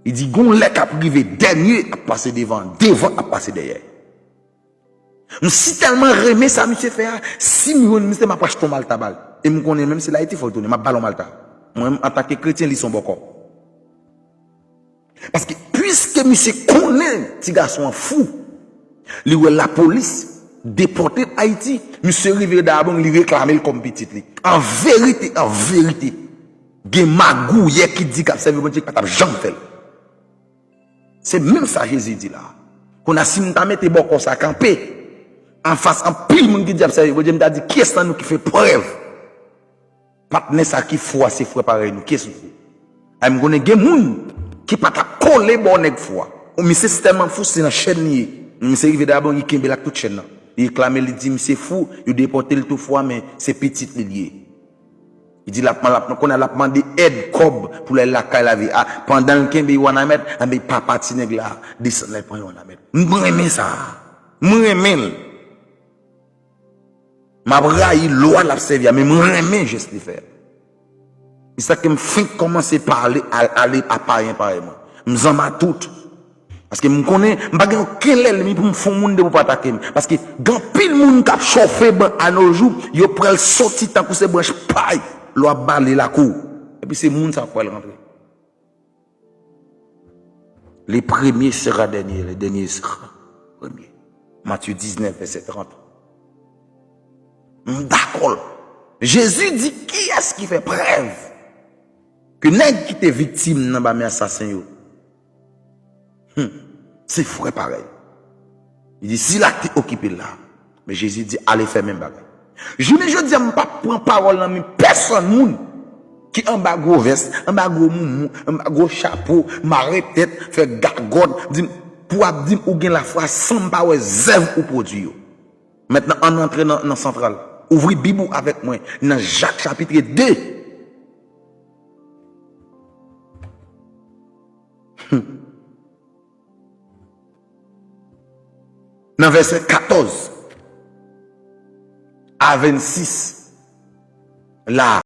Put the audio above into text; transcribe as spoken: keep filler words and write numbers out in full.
Li di, gon lè k ap rive, dènye ap pase devan, devan ap pase dèyè. M si tèlman renmen sa misye fè a, si m jwenn misye, m ap achte yon Malta ba l. E m konnen menm si l Ayiti, fò l tounen, m ap ba l yon Malta. Mwen menm, antanke kretyen, li se yon bòkò. Paske, piske misye konnen ti gason an fou, li wè lapolis depòte l Ayiti, misye rive Dayabong, li reklame l kòm pitit li. An verite, an verite, gen magouyè ki di k ap sèvi Bondye ki pa t ap janm fè l. Se menm sa Jezi di la. Kounye a, si m ta mete bòkò sa kanpe, anfas anpil moun ki di ap sèvi Bondye, m ta di, kiyès nan nou ki fè prèv patnè sa ki fou a se frè parèy nou? Kiyès nou ye? Ay, m konnen gen moun ki pa t ap kole bò nèg fou a. Ou misye si tèlman fou, se nan chèn li ye. Misye rive Dayabong, li kenbe l ak tout chèn nan. Li reklame, li di misye fou, yo depòte l tou fou a, men se pitit li l ye. Li di l ap, l ap, kounye a l ap mande èd, kòb pou l al lakay lavi a. Pandan l kenbe yon wanament, anben papa ti nèg la desann la, l pran yon wanament. M renmen sa. M renmen l. M ap rayi lwa l ap sèvi a, men m renmen jès li fè. Se sa ke m fenk kòmanse pale, al, ale a payen parèy mwen. M zanma tout. Paske m konnen, m pa gen okenn lènmi pou m fè yon moun depi w pa atake m. Paske gen anpil moun k ap chofe ban a nos jours, yo pral soti tankou se branch pay lè w ap bale lakou. Epi se moun sa w ap pral rantre. Le premier sera dernier, le dernier sera premier. Matthieu dix-neuf, verset trente. M dakò. Jezi di kiyès ki fè prèv ke nèg ki te viktim nan ba men asasen yo, hmm, se frè parèy. Li di, sila ki te okipe l la. Men Jezi di, ale fè menm bagay. Jounen jodi a, m p ap pran pawòl nan men pèsonn moun ki anba gwo vès, anba gwo moumou, anba gwo chapo, mare tèt, fè gagòt, di m, pou ap di m ou gen lafwa san m pa wè zèv ou pwodui yo. Mentnan, ann antre nan, nan santral. Ouvri Bib ou avèk mwen nan Jak chapit de. Hmm. Nan vèsè katòz a vennsis la.